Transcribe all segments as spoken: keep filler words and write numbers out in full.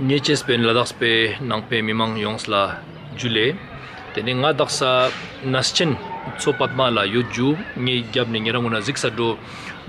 ཉེ་ཆེས་པའི་ལ་དྭགས་པའི་ནང་པའི་མི་མང་ཡོངས་ལ་ཇུ་ལེ། ཏེ་ནེ་ང་དག་ས་ནས་ཆེན་མཚོ་པདྨ་ལ་ཡོད་ཇུ། ངའི་རྒྱབ་ནེ་ཉེ་རང་ངོ་ན་གཟིགས་ས་འགྲོ།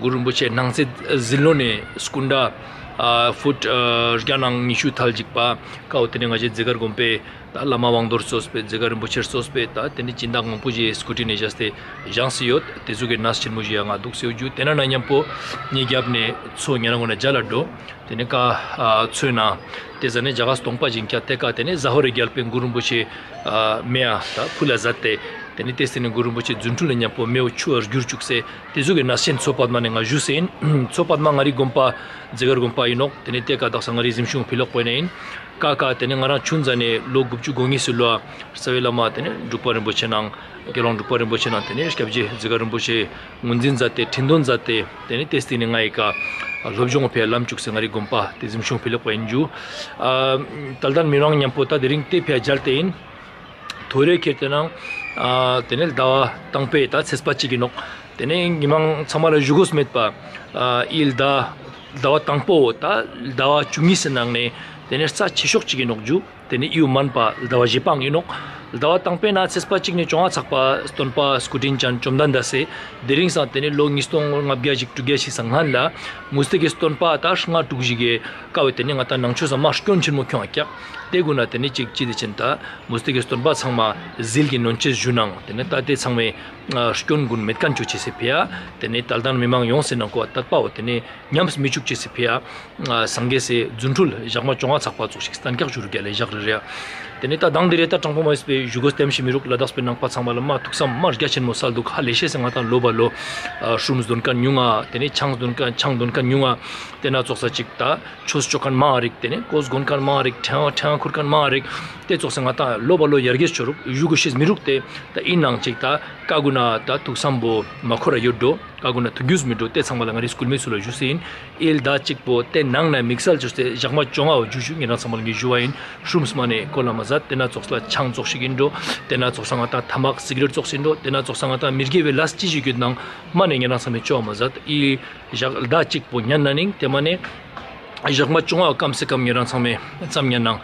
གུ་རུ་རིན་པོ་ཆེ་སྣང་སྲིད་ཟིལ་གནོན་ནེ་སྐུ་འདྲ་ཨ་ཕུཊ་ཨ་བརྒྱ་ནང་ཉི་ཤུ་ཐལ་ཅིག་པ་ཀའོ། ཏེ་ནེ་ང་ཞའི་ཛི་གར་དགོན་པའི་ད་བླ་མ་དབང་རྡོར་གཙོས་པའི་ཛི་གར་རིན་པོ་ཆེ་གཙོས་པའི་ད་ཏེ་ནེ་སྦྱིན་བདག་མང་པོ་ཞིག་སྐུ་དྲིན་ནེ་བཞག་སྟེ་བཞེངས་སེ་ཡོད། ཏེ་ཟུག་གི་ནས་ཆེན་མོ་ཞིག་ཡ་ང་དུག་སེ་ཡོད་ཇུ། ཏེ་ན་ན་མཉམ་པོ་ངའི་རྒྱབ་ནེ་མཚོ་ཉེ་རང་ངོ་ན་མཇལ་ལ་འགྲོ། ཏེ་ནེ་ཀ་ཨ་མཚོའི་ནང་ཏེ་ཟ་ནེ་རྒྱ་གར་སྟོང་པ་ཞིག་ཀྱང་ཏེ་ཀ་ཏེ་ནེ་ཟ་ཧོར་རི་རྒྱལ་པོའི་གུ་རུ་རིན་པོ་ཆེ་ཨ་མེ་ཡ་ད་ཕུལ་ལ་ཟ་སྟེ་ཏེ་ནེ་ཏེ་སྟེ་ནེ་གུ་རུ་རིན་པོ་ཆེ་རྫུ་འཕྲུལ་ལ་མཉམ་པོ་མེའོ་ཆུ་བ་གྱུར་བཅུག་སེ་ཏེ་ཟུག་གི་ནས་ཆེན་མཚོ་པདྨ་ནེ་ང་ཞུས་སེ་ཨིན། མཚོ་པདྨ་ང་རི་དགོན་པ་ཛི་གར་དགོན་པ་ཨིན་ནོག། ཏེ་ནེ་ཏེ་ཀ་དག་ས་ང་རི་གཟིམ་ཆུང་ཕི་ལོག་པོ་ཨིན་ནེ་ཨིན། ཀ་ཀ་ཏེ་ནེ་ང་རང་ཆུང་ཟ་ནེ་ལོ་དགུ་བཅུ་གོ་གཉིས་སི་ལོ་ཨ་རྩ་བའི་བླ་མ་ཏེ་ནེ་འབྲུག་པ་རིན་པོ་ཆེ་ནང་དགེ་སློང་འབྲུག་པ་རིན་པོ་ཆེ་ནང་ཏེ་ནེ་སྐྱབས་རྗེ་ཛི་གར་རིན་པོ་ཆེ་ངོས་འཛིན་མཛད་དེ་ཁྲི་འདོན་མཛད་དེ་ཏེ་ནེ་ཏེ་སྟེ་ནེ་ང་ཡི་ཀ་སློབ་སྦྱོང་ཕི་ལམ་བཅུག་སེ་ང་རི་དགོན་པ་ཏེ་གཟིམ་ཆུང་ཕི་ལོག་པ་ཨིན་ཇུ། ཨ་ཏལ་ཏན་མི་རང་མཉམ་པོ་ད་དེ་རིང་ཏེ་ཕི་ཡ་མཇལ་ཏེ་ཨིན། ཐོ་རེ་ཁྱེར་ཏེ་ནང་ཨ་ཏེ་ནེ་ཟླ་བ་དང་པོའི་ད་ཚེས་པ་གཅིག་ཨིན་ནོག། ཏེ་ནེ་ཉི་མ་ཚང་མ་ལ་ཞུ་དགོས་མེད་པ་ཨ་འི་ཟླ་ཟླ་བ་དང་པོ་ད་ཟླ་བ་བཅུ་གཉིས་སི་ནང་ནེ་ཏེ་ནེ་རྩ་ཆེ་ཤོས་ཅིག་ཨིན་ནོག་ཇུ། ཏེ་ནེ་འི་བོ་མན་པ་ཟླ་བ་བཞི་པའང་ཨིན་ནོག། ཟླ་བ་དང་པོའི་ནང་ཚེས་པ་གཅིག་ནེ་བཅོ་ལྔ་ཚག་པ་སྟོན་པ་སྐུ་དྲིན་ཅན་བཅོམ་ལྡན་འདས་སི་དེ་རིང་སང་ཏེ་ནེ་ལོ་ཉིས་སྟོང་ལྔ་བརྒྱ་ཞིག་དྲུག་བརྒྱ་ཞིག་སང་སྔན་ལ་མུ་སྟེགས་ཀྱི་སྟོན་པ་ད་ལྔ་དྲུག་ཞིག་གི་ཀ་བོ་ཏེ་ནེ་ང་ད་ནང་ཆོས་སང་མ་སྐྱོན་ཆེན་མོ་ཁྱོང་ང་ཀྱག། ཏེ་གུན་ན་ཏེ་ནེ་ཅིག་ཅི་ཏེ་ཆེན་ད་མུ་སྟེགས་ཀྱི་སྟོན་པ་ཚང་མ་ཟིལ་གྱིས་གནོན་ཅེས་ཞུ་ནང་ཏེ་ནེ་ད་ཏེ་ཚང་མའི་ཨ་སྐྱོན་གུན་མེད་ཁན་ཅོ་ཅེས་སི་ཕི་ཡ་ཏེ་ནེ་ཏལ་ཏན་མི་མང་ཡོངས་སི་ནང་ཀོ་དད་པའོ་ཏེ་ནེ་ཉམས་མི་བཅུག་ཅེས་སི་ཕི་ཡ་ཨ་སངས་རྒྱས་སི་རྫུ་འཕྲུལ་ཞག་མ་བཅོ་ལྔ་ཚག་པ་ཙོགས་ཤིག་སྟན་ཀྱག་ཞུ་རུ་རྒྱལ་ལེ་ཞག་རེ་རེ་ཡ། ཏེ་ནེ་ད་དང་དེ་རེ་ད་དྲང་པོ་མ་ཡིན་པའི་ཞུ་དགོས་ལྟམ་ཤེས་མི་རུག། ལ་དྭགས་པའི་ནང་པ་ཚང་མ་ལ་མ་ཐུགས་བསམ་མ་རྒྱ་ཆེན་མོ་སལ་དུག། ཧ་ལས་ཤེས་སེ་ང་ད་ལོ་བ་ལོ་ཨ་ཧྲུམ་སྡོན་ཁན་ཉུང་ང་ཏེ་ནེ་ཆང་སྡོན་ཁན་ཆང་སྡོན་ཁན་ཉུང་ང་ཏེ་ན་ཙོགས་ས་ཅིག་ད་ཆོས་ཅོ་ཁན་མང་རིག། ཏེ་ནེ་གོས་གོན་ཁན་མང་རིག། ཕྲེང་ཕྲེང་ཁུར་ཁན་མང་རིག། ཏེ་ཙོགས་སེ་ང་ད་ལོ་བ་ལོ་ཡར་རྒྱས་ཅོ་རུག་ཞུ་དགོས་ཤེས་མི་རུག། ཏེ་ད་ཨིན་ནང་ཅིག་ད་ཀ་གུན་ན་ད་ཐུགས་བསམ་པོ་མ་ཁོ་ར་ཡོད་འགྲོ། ཀ་གུན་ན་ཐུགས་རྒྱུས་མི་འགྲོ། ཏེ་ཚང་མ་ལ་ང་རི་སྐུལ་མའི་ཚུལ་ལ་ཞུས་སེ་ཨིན། འི་ཟླ་གཅིག་པོ་ཏེ་ནང་ན་དམིགས་བསལ་ཅོས་ཏེ་ཞག་མ་བཅོ་ལྔ་བོ་ཞུ་ཞུ་ཉེ་རང་ཚང་མ་ལ་ངས་ཞུ་བ་ཨིན། ཧྲུམ་སྨན་ནི་ཀོ་ལ་མ་ཟད་ཏེ་ན་ཙོགས་ལ་ཆང་ཙོགས་ཤིག་ཨིན་འགྲོ། ཏེ་ན་ཙོགས་ས་ང་ད་ཐ་མག་སི་ག་རེཊ་ཙོགས་ཤིག་ཨིན་འགྲོ། ཏེ་ན་ཙོགས་ས་ང་ད་མི་དགེ་བའི་ལས་ཅི་ཞིག་ཡོད་ནང་མ་ནེ་ཉེ་རང་ཚང་མས་ཅོ་བ་མ་ཟད་འི་ཞག་ཟླ་གཅིག་པོ་ཉན་ན་ནིང་ཏེ་མ་ནེ་ཞག་མ་བཅོ་ལྔ་བོ་ཀམ་སེ་ཀམ་ཉེ་རང་ཚང་མས་ཙམ་ཉན་ནང་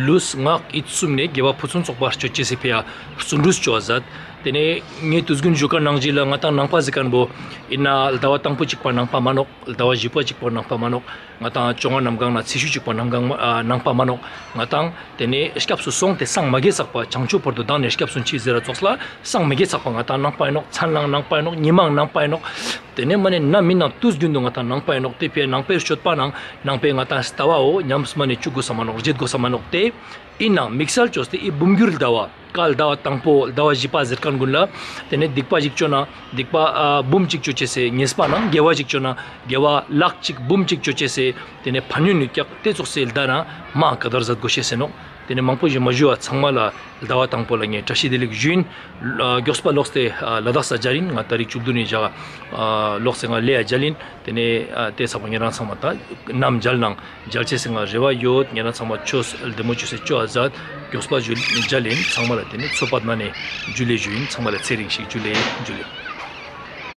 ལུས་ངག་ཡིད་གསུམ་ནེ་དགེ་བ་ཕུན་སུམ་ཚོགས་པ་ཅོ་ཅེས་སི་ཕི་ཡ་བརྩོན་འགྲུས་ཅོ་བ་ཟད། ཏེ་ནེ་ངས་དུས་རྒྱུན་ཞུ་ཁན་ནང་བཞིན་ལ་ང་ད་ནང་པ་ཟེར་ཁན་བོ་ཨིན་ན་ཟླ་བ་དང་པོ་གཅིག་པ་ནང་པ་མ་ནོག། ཟླ་བ་བཞི་པ་གཅིག་པ་ནང་པ་མ་ནོག། ང་ད་བཅོ་ལྔ་ནམ་གང་ན་ཚེས་བཅུ་གཅིག་པ་ནམ་གང་མ་ཨ་ནང་པ་མ་ནོག། ང་ད་ཏེ་ནེ་སྐྱབས་སུ་སོང་སྟེ་སངས་མ་རྒྱས་ཚག་པ་བྱང་ཆུབ་བར་དུ་བདག་ནི་སྐྱབས་སུ་མཆི་ཟེར་ར་ཙོགས་ལ་སངས་མ་རྒྱས་ཚག་པ་ང་ད་ནང་པ་ཨིན་ནོག། མཚན་ལའང་ནང་པ་ཨིན་ནོག། ཉི་མའང་ནང་པ་ཨིན་ནོག། ཏེ་ནེ་མ་ནེ་ནམ་ཨིན་ནང་དུས་རྒྱུན་དུ་ང་ད་ནང་པ་ཨིན་ནོག། ཏེ་ཕི་ཡ་ནང་པའི་སྤྱོད་པ་ནང་ནང་པའི་ང་ད་ལྟ་བའོ་ཉམས་མ་ནེ་བཅུག་དགོས་ས་མ་ནོག། བརྗེད་དགོས་ས་མ་ནོག། ཏེ་ཨིན་ནང་དམིགས་བསལ་ཅོས་ཏེ་འི་འབུམ་འགྱུར་ཟླ་བ་ཀ་ཟླ་བ་དང་པོ་ཟླ་བ་བཞི་པ་ཟེར་ཁན་གུན་ལ་ཏེ་ནེ་སྡིག་པ་ཞིག་ཅོ་ན་སྡིག་པ་ཨ་འབུམ་གཅིག་ཅོ་ཅེས་སི་ཉེས་པ་ནང་དགེ་བ་ཞིག་ཅོ་ན་དགེ་བ་ལག་གཅིག་འབུམ་གཅིག་ཅོ་ཅེས་སི་ཏེ་ནེ་ཕན་ཡོན་ཡོད་ཀྱག། ཏེ་ཙོགས་སི་ཟླ་ན་མ་ཀ་དར་ཟད་དགོས་ཤེས་སེ་ནོག། ཏེ་ནེ་མང་པོ་ཞིག་མ་ཞུ་བ་ཚང་མ་ལ་ཟླ་བ་དང་པོ་ལ་ངས་བཀྲ་ཤིས་བདེ་ལེགས་ཞུ་ཨིན། ཨ་མགྱོགས་པ་ལོགས་ཏེ་ཨ་ལ་དྭགས་ས་མཇལ་ཨིན། ང་ཏ་རིག་བཅུ་བདུན་ནི་ཞག་ཨ་ལོགས་ཏེ་ང་ལེ་ཡ་མཇལ་ཨིན། ཏེ་ནེ་ཨ་ཏེ་ཚག་པ་ཉེ་རང་ཚང་མ་ད་ནམ་མཇལ་ནང་མཇལ་ཅེས་སི་ང་རེ་བ་ཡོད། ཉེ་རང་ཚང་མ་ཆོས་བདེ་མོ་ཅོས་སེ་ཅོ་ཨ་ཟད་མགྱོགས་པ་ཞུ་མཇལ་ཨིན། ཚང་མ་ལ་ཏེ་ནེ་མཚོ་པདྨ་ནེ་ཇུ་ལེ་ཞུ་ཨིན། ཚང་མ་ལ་ཚེ་རིང་ཞིག་ཇུ་ལེ་ཇུ་ལེ།